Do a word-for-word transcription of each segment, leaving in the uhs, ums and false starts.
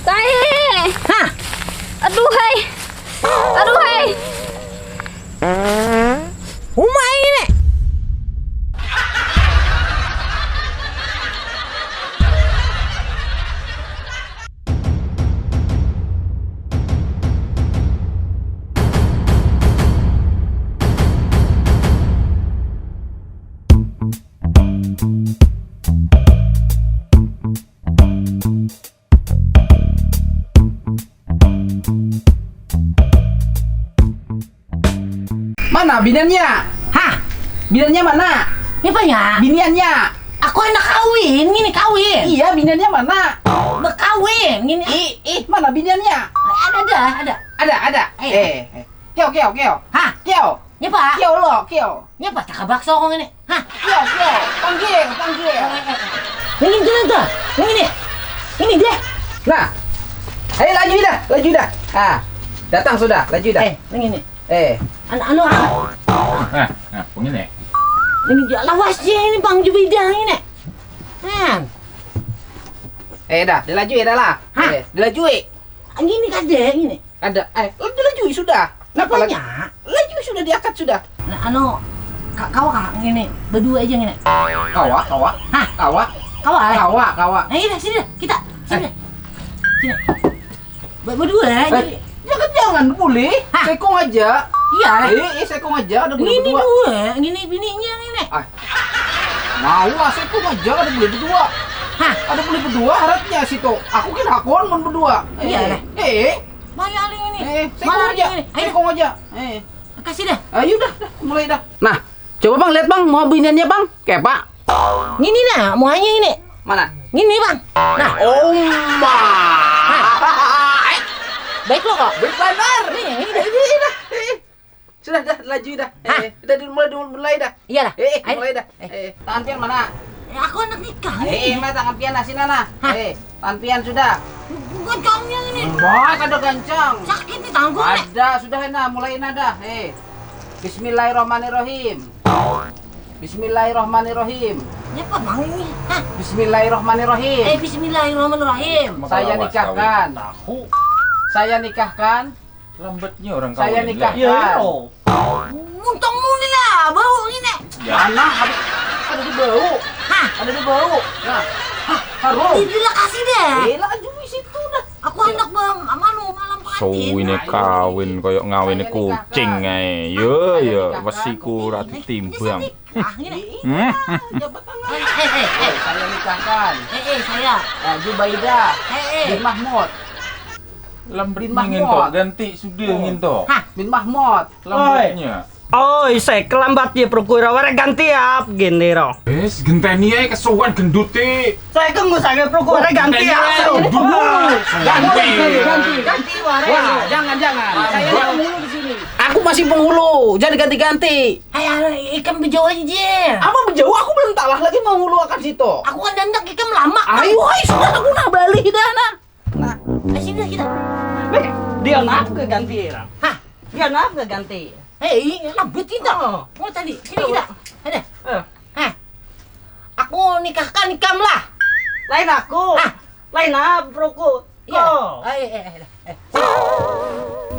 Tahe. Hah? Aduh hai. Aduh hai. Uma ini. Mana biniannya? Hah? Biniannya mana? Apanya? Biniannya. Aku anak kawin, ini kawin. Iya, biniannya mana? Berkawin, ini. Ih, ih, mana biniannya? Ada, ada, ada. Ada, ada. Eh, eh. Kio, kio, kio. Hah? Kio. Nyapa? Kio lo, kio. Nyapa tak bakso kong ini? Hah? Kio, kio. Panggil, panggil. Ini tuh tuh. Ini. Ini dia. Nah. Ayo laju dah, laju dah. Ah. Datang sudah, laju dah. Eh, ini. Eh. Anu anu. Nah, nah, begini. Ini dia lawas sih ini Bang Jubidah ini. Nah. Eh dah, dilaju ya dah lah. Hah? Eh, dilaju. Ini kada ini. Ada, eh, dilaju sudah. Kenapa lagi? Laju sudah diakat sudah. Nah, anu kawa kah ini berdua aja ini. Kawa, kawa. Hah? Kawa. Kawa. Kawa, kawa. Nah, ini sini kita. Sini. Eh. Sini. Berdua ya. Eh, jangan jangan boleh. Hah? Sekong aja. Iya. Eh, eh sekong aja ada boleh berdua. Ini dua, ini bininya ini. Ah. Mau lah sekong aja ada boleh berdua. Hah? Ada boleh berdua harapnya situ. Aku kan hakon mau berdua. Iya. Eh. eh. Maya aling ini. Eh, sekong aja. Sekong aja. Eh. Kasih dah. Ayo dah, dah, mulai dah. Nah, coba bang lihat bang, mau biniannya bang, kayak apa? Ini nah, muanya ini. Mana? Ini bang. Nah. Oh my. Nah. Baik lo kok. Baik benar. Nih, ini dah. Ini, ini dah. Sudah dah, laju dah. Eh, udah mulai dulu mulai dah. Iya dah. Eh, eh mulai dah. Eh, tangan pian mana? Eh, aku anak nikah. Eh, mana tangan pian asin mana? Eh, tangan pian sudah. Gancangnya ini. Wah, ada gancang. Sakit nih tanganku. Ada sudah nah, mulai nah dah. Eh. Bismillahirrahmanirrahim. Bismillahirrahmanirrahim. Ini apa bang ini? Hah? Bismillahirrahmanirrahim. Eh, Bismillahirrahmanirrahim. Saya nikahkan. Saya nikahkan. Lambatnya orang kawin. Saya nikahkan. Ya, ya. Untung muni lah, bau ini. Ya. Mana? Ada, ada di bau. Hah? Ada di bau. Nah. Hah, harum. Di lokasi deh. Eh, lah, jui situ dah. Aku anak bang, mana malam pengantin. So ini kawin koyok ngawin kucing ae. Yo yo, wesiku ora ditimbang. Ah, ini. Hmm. Jabat tangan. Eh, eh, eh, eh. Saya nikahkan. Eh, eh, saya. Nah, Jubaidah. Eh, eh. Bin Mahmud. Lambit Bin Mahmud. Nginto, ganti sudah Hah? Nginto. Bin Mahmud. Lambutnya. Oh, isai kelambat ya perkura wara ganti ap gini ro. Wes genteni ae kesuwen gendute. Saya tunggu sangat perkura ganti ap. Dulu. Ganti. Ganti. Ganti wara. Wah, jangan jangan. Saya yang dulu di sini. Aku masih penghulu, jangan ganti-ganti. Hai, ikam bejauh aja. Apa bejauh? Aku belum talah lagi menghulu akan situ. Aku kan dandak ikam lama. Ayo, hai, sudah aku nak balik dah nah. Nah, eh, sini kita. Eh, dia nak ke ganti orang. Hah? Dia nak ke ganti. Hei, lambut kita. Oh. Oh tadi, sini kita. Ada. Eh. Hah? Aku nikahkan ikam lah. Lain aku. Hah? Lain apa, Roko? Iya. Oh. Eh, eh, eh, eh.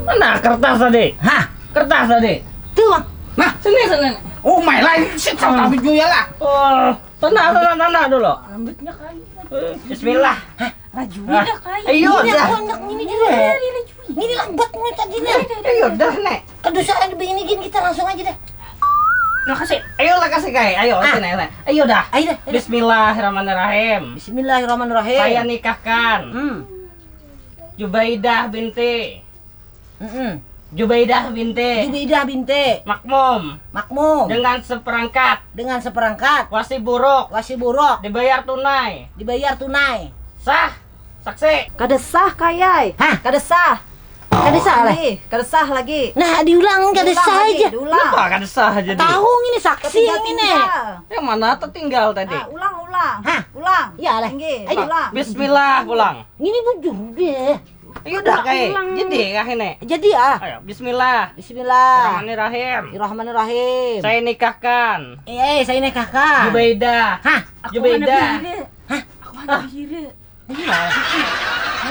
Mana kertas tadi? Hah? Kertas tadi. Tuh, Bang. Nah, sini sini. Oh, my life. Sit sama tapi juga lah. Oh, tenang, tenang, tenang dulu. Rambutnya kayu. Bismillah. Hah? Rajui dah kayu. Ayo, ini dah. Aku anak ini juga. Ini lambat mulai tadi nih. Ayo dah, Nek. Kedusaan begini gini kita langsung aja dah. Nah, kasih. Ayo lah kasih kai. Ayo, ah. Sini, Nek. Ayo dah. Ayo dah. Bismillahirrahmanirrahim. Bismillahirrahmanirrahim. Saya nikahkan. Hmm. Jubaidah binti. Mm-mm. Jubaidah binti. Jubaidah binti. Makmum. Makmum. Dengan seperangkat. Dengan seperangkat. Wasi buruk. Wasi buruk. Dibayar tunai. Dibayar tunai. Sah. Saksi. Kada sah kayai. Hah, kada sah. Kada sah lah. Kada sah lagi. Nah, diulang kada sah aja. Diulang. Kenapa kada sah aja? Tahu ini saksi ini. Yang mana tertinggal tadi? Ah, ulang, ulang. Hah? Ulang. Iya lah. Ayo. Ulang. Bismillah, ulang. Ini bujur deh. Ayo dah kai. Jadi kah ini? Jadi ah. Ayo, bismillah. Bismillah. Rahmanirrahim. Rahmanirrahim. Saya nikahkan. Eh, saya nikahkan. Jubaidah. Hah? Jubaidah. Hah? Aku anak bini. Iya.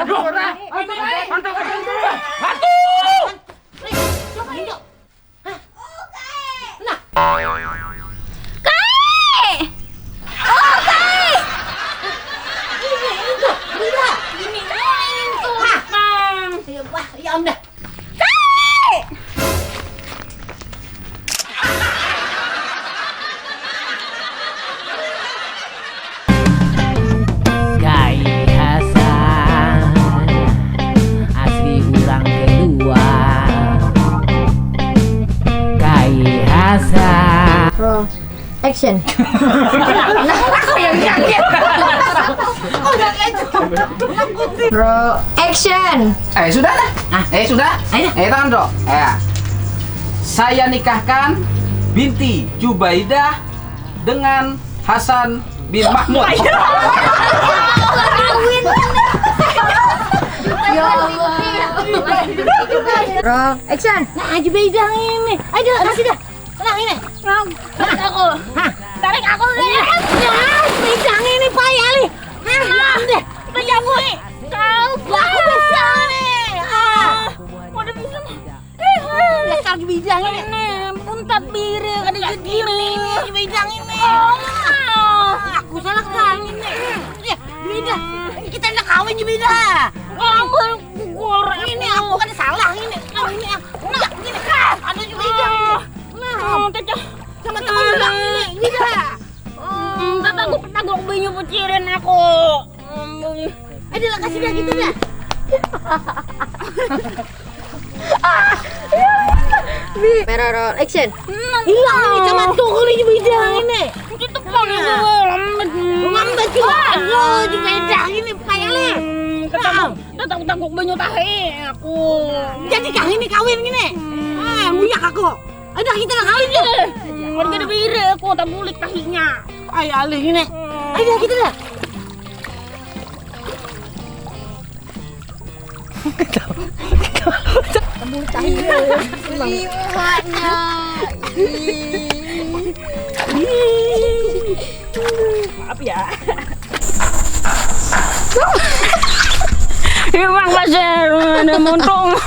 Aduh, hantu, hantu, hantu. Nah. Kai! Oh, Kai! Ini, ini, ini. Ini, ini tuh, Bang. Ya, wah, ya, Om dah. Kai! Kai Hasan, asli urang kedua. Kai Hasan. Roll. Action. Aku yang kaget. Roll. Action. Eh, sudah lah. Eh, sudah. Eh, tangan dok. Ya. Saya nikahkan binti Jubaidah dengan Hasan bin Mahmud. Kawin. Ya Allah. Roll, action. Nah, Jubaidah ini. Ayo, dah, kasih dah. Tenang ini. Nah, tarik aku. Hah? Tarik aku. Ya, Jubaidah ini payah nih. Nah, nah, deh. Pejamu. Kau. Lah, aku bisa nih. Ah. Udah bisa. Dasar Jubaidah ini. Ini puntat biri kada jadi ini. Jubaidah ini. Oh. Aku salah kali ini. Ya, Jubaidah. Kita nak kawin, Jubaidah. Kawin. Ini aku kan salah ini. Ini aku. Nah, ini kan ada juga hijau ini. Nah, oh, tecah. Sama teman bilang ini, Jubaidah. Hmm, taguk, taguk banyu pucirin aku. Hmm. Ada lah, kasih dah gitu dah. Kamera roll, action. Hilang ini, sama tuh ini Jubaidah ini. Itu pang itu lambat. Lambat juga. Aduh, Jubaidah ini payah nih. Hmm, ketemu. Dah taguk-taguk banyu tahi aku. Jadi kah ini kawin gini? Ah, munyak aku. Ayo dah, kita dah kawin dah. Hmm, warga ada biri aku, tak bulik tahinya. Ay, alih gini. Ayo dah, kita dah. Tembul tahi. Liwatnya. Maaf ya. Iya, Bang Fajar, ada muntung.